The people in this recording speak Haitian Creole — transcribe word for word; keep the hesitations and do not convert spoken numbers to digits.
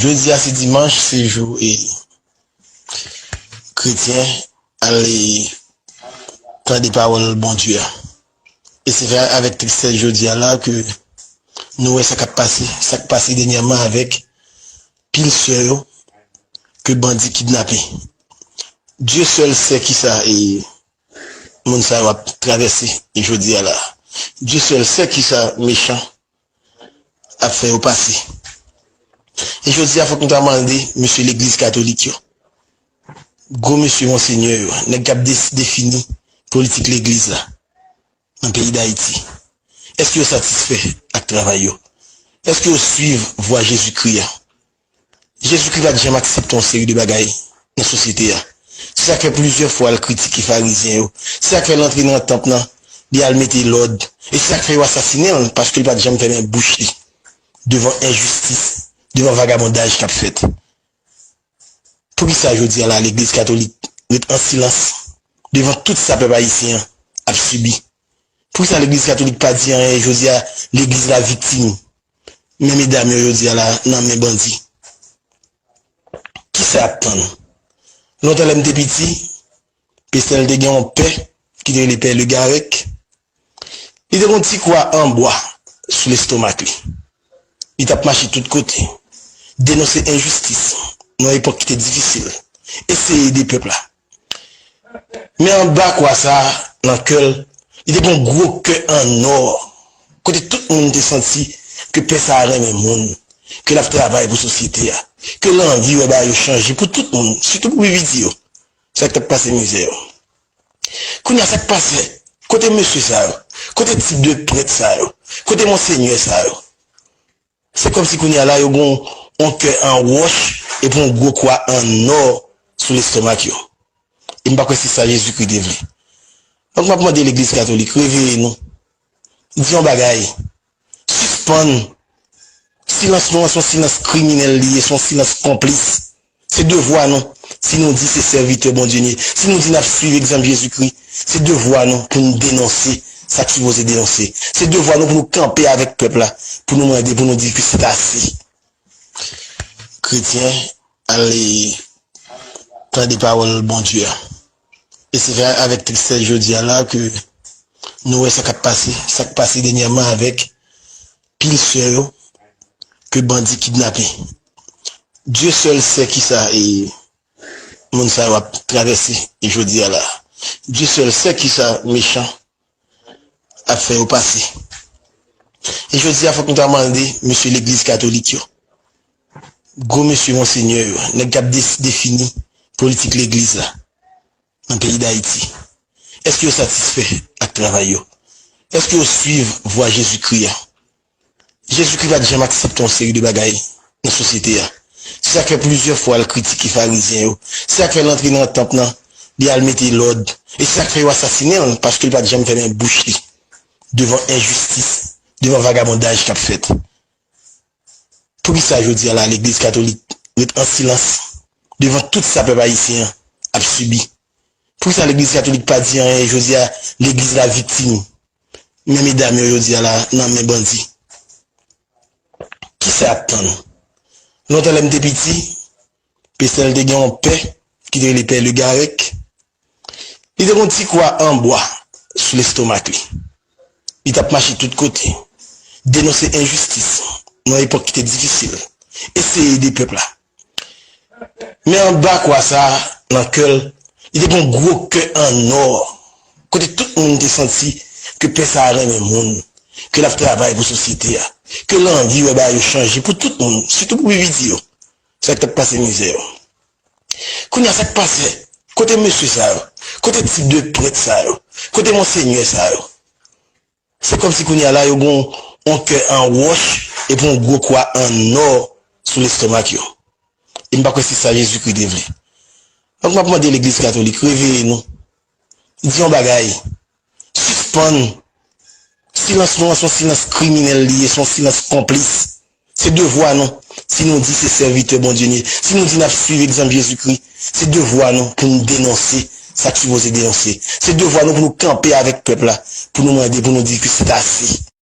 Jodi a se dimanch, se jou e kretyen al tande pawòl Bondye a. E se avèk tristès jodi a la ke nou wè sa k ap pase, sa k pase dènyèman avèk pil sè yo ke bandi kidnape. Dye sèl sè kisa e moun sa yo ap travèse jodi a la. Dye sèl sè kisa mechan ap fè yo pase. E jodi a, fòk nou ta mande mesye legliz katolik yo, gwo mesye monsenyè yo, nèg k ap desi-, defini politik legliz la nan peyi Dayiti. Èske yo satisfè ak travay yo? Èske yo swiv vwa Jezikri a? Jezikri pa t janm aksepte yon seri de bagay nan sosyete a. Se sa k fè plizyè fwa l kritike farizyen yo. Se sa k fè l antre nan tanp nan, li al mete lòd. E se sa k fè yo asasinen l, paske l pa t janm fèmen bouch li devan enjistis, devan vagabondaj k ap fèt. Poukisa jodi a la legliz katolik ret an silans devan tout sa pèp ayisyen an ap sibi? Poukisa legliz katolik pa di anyen jodi a? Legliz la viktim. Men medam yo jodi a la nan men bandi. Kisa y ap tann? Lontan lè m te piti, Pèsèl te gen yon pè ki te rele Pè Legarec. Li te gen yon ti kwa an bwa sou lestomak li. Li t ap mache tout kote, denonse enjistis nan yon epòk ki te difisil, eseye ede pèp la. Men anba kwa sa a, nan kè l, li te gen yon gwo kè an nò, kote tout moun te santi ke pè sa a renmen moun, ke l ap travay pou sosyete a, ke l anvi wè bagay yo chanje pou tout moun, sitou pou pi piti yo. Sa k t ap pase mizè yo. Kounye a, sa k pase? Kote mesye sa yo? Kote tip de prèt sa yo? Kote monsenyè sa yo? Se kòmsi kounye a la, yo gen yon kè an wòch epi yon gwo kwa an nò sou lestomak yo. E m pa kwè se sa Jezikri te vle. Donk, m ap mande legliz katolik, reveye nou. Di yon bagay. Sispann. Silans nou an se yon silans kriminèl li ye, se yon silans konplis. Se devwa nou. Si nou di se sèvitè Bondye nou ye, si nou di n ap swiv egzanp Jezikri, se devwa nou pou nou denonse sa k sipoze denonse. Se devwa nou pou nou kanpe avèk pèp la, pou nou mande, pou nou di ke se ase. Kretyen, al tande pawòl Bondye a. E se avèk tristès jodi a la ke nou wè sa k ap pase, sa k pase dènyèman avèk pil sè yo ke bandi kidnape. Dye sèl sè kisa e moun sa yo ap travèse jodi a la. Dye sèl sè kisa mechan ap fè yo pase. E jodi a, fòk nou ta mande mesye legliz katolik yo, gwo mesye monsenyè yo, nèg k ap desi-, defini politik legliz la nan peyi Dayiti. Èske yo satisfè ak travay yo? Èske yo swiv vwa Jezikri a? Jezikri pa t janm aksepte yon seri de bagay nan sosyete a. Se sa k fè plizyè fwa l kritike farizyen yo. Se sa k fè l antre nan tanp nan, li al mete lòd. E se sa k fè yo asasinen l, paske l pa t janm fèmen bouch li devan enjistis, devan vagabondaj k ap fèt. Poukisa jodi a la legliz katolik ret an silans devan tout sa pèp ayisyen an ap sibi? Poukisa legliz katolik pa di anyen jodi a? Legliz la viktim. Men medam yo jodi a la nan men bandi. Kisa y ap tann? Lontan lè m te piti, Pèsèl te gen yon pè ki te rele Pè Legarec. Li te gen yon ti kwa an bwa sou lestomak li. Li t ap mache tout kote, denonse enjistis nan yon epòk ki te difisil, eseye ede pèp la. Men anba kwa sa a, nan kè l, li te gen yon gwo kè an nò, kote tout moun te santi ke pè sa a renmen moun, ke l ap travay pou sosyete a, ke l anvi wè bagay yo chanje pou tout moun, sitou pou pi piti yo. Sa k t ap pase mizè yo. Kounye a, sa k pase? Kote mesye sa yo? Kote tip de prèt sa yo? Kote monsenyè sa yo? Se kòmsi kounye a la, yo gen yon kè an wòch epi yon gwo kwa an nò sou lestomak yo. E m pa kwè se sa Jezikri te vle. Donk, m ap mande legliz katolik, reveye nou. Di yon bagay. Sispann. Silans nou an se yon silans kriminèl li ye, se yon silans konplis. Se devwa nou. Si nou di se sèvitè Bondye nou ye, si nou di n ap swiv egzanp Jezikri, se devwa nou pou nou denonse sa k sipoze denonse. Se devwa nou pou nou kanpe avèk pèp la, pou nou mande, pou nou di ke se ase.